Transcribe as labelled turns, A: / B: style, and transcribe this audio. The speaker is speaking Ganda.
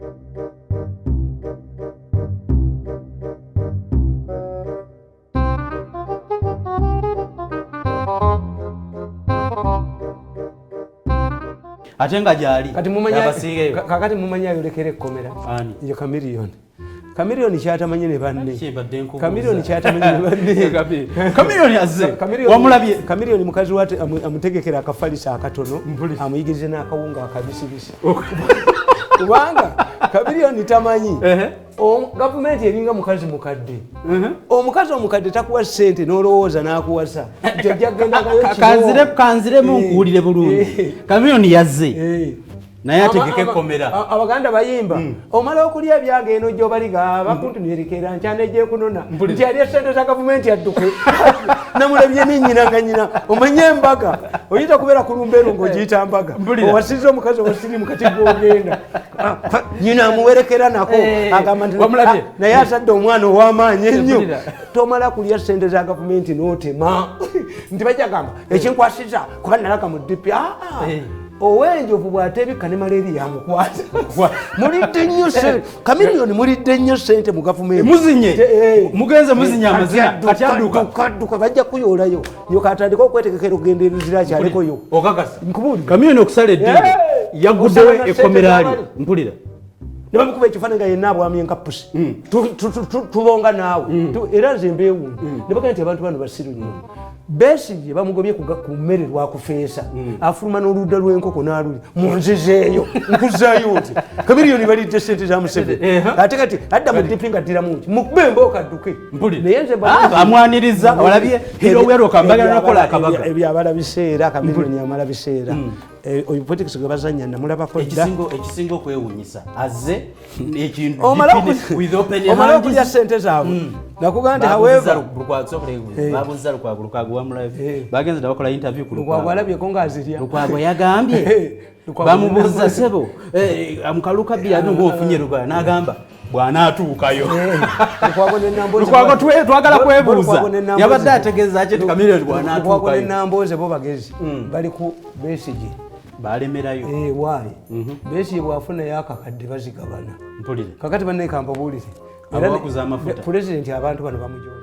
A: Ate nga gyali.
B: Kati mumanya
A: Abasingayo.
B: Kakati mumanya ayolekera ekkomera.
A: Ani?
B: Ye Chameleone. Chameleone kyatamanyi ne banne.
A: Kyembadde nkubuuza.
B: Chameleone kyatamanyi ne banne.
A: Chameleone azze. Wamulabye?
B: Chameleone mukazi we amutegekera akafalisa akatono,
A: Mpulira.
B: amuyigirize n'akawunga akabisibisi. Kubanga Chameleone tamanyi. Gavumenti eringa mukazi mukadde. Omukazi omukadde takuwa ssente n'olowooza n'akuwasa. Nti ojja kugendagayo kiro.
A: Kanziremu nkuwulire bulungi. Chameleone yazze. Naye ategeke ekkomera.
B: Abaganda bayimba. Omala okulya ebyange eno gy'obaliga, bakuntunirikera nkyana egyekunona.
A: Mpulira.
B: Nti alya ssente za gavumenti adduke. Namulabye ne nnyina nga nnyina. Omanye embaga. Oyinza kubeera ku lumbeeru ng'ogiyita mbaga.
A: Mpulira.
B: Owasizza omukazi owa siriimu kati gw'ogenda. Nnyina amuwerekera nako. Agamba nti,
A: Wamulabye?
B: Naye azadde omwana ow'amaanyi ennyo.
A: Mpulira.
B: Tomala kulya ssente za gavumenti n'otema. Nti bajja gamba, ekinkwasiza kuba nalaga mu DP. Ow'enjovu bw'ateebikka ne malaria yamukwata. Mulidde nnyo ssente. Chameleone mulidde nnyo ssente mu gavumenti.
A: Muzinye. Mugenze muzinye amazina.
B: Kati
A: Kati adduka.
B: adduka, adduka, bajja kuyoolayo. Yoka atandike okwetegekera okugenda e Luzira akyalekoyo.
A: Okakasa.
B: Nkubuulira.
A: Chameleone okusala eddiiro. Yaguddewo
B: Osala na
A: ekkomera
B: ssente
A: lye.
B: z'abali.
A: Mpulira.
B: Ne bamukuba ekifaananyi nga yenna abwamye nka pusi. Tubonga naawe. Era nze mbeewuunya. Ne bagamba nti abantu bano basiru nnyo. Besigye bamugobye ku mmere lwakufeesa. Afuluma n'oludda lw'enkoko n'alulya. Munzizeeyo, nkuzaayo nti. Chameleone balidde ssente za Museveni. Ate kati adda mu DP nga addiramu nti, mukube embooka adduke.
A: Mpulira.
B: Naye nze mba-
A: Amwaniriza, olabye? Hero Wero Kambaga n'akola akabaga.
B: Ebyabala biseera, Chameleone amala biseera. Oyo politics gwe bazannya namulabako dda.
A: Ekisinga okwewuunyisa, azze ekintu
B: Omala
A: DP with open
B: omala
A: hands.
B: okulya ssente zaabwe. Nakugamba nti
A: Babuuza
B: however,
A: Lukwago, babuuza Lukwago, Lukwago wamulabye. Bagenze ne bakola interview ku
B: Lukwago
A: Lukwago.
B: alabyeko ng'azirya.
A: Lukwago yagambye,
B: Lukwago
A: bamubuuza ssebo, mukalu kabbi ate ng'ofunye Lukwago, n'agamba bw'anaatuukayo.
B: Lukwago ne Nambooze
A: Lukwago twagala kwebuuza.
B: Lukwago ne Nambooze
A: Yabadde ategeeza ki nti Chameleone
B: Lukwago ne
A: bw'anaatuukayo?
B: Nambooze bo bagezi. Bali ku Besigye.
A: Balemerayo.
B: Why? Besigye bw'afunayo akakadde bazigabana.
A: Mpulire.
B: Kakati banne kambabuulire.
A: Abawaguza amafuta.
B: Pulezidenti abantu bano bamujola.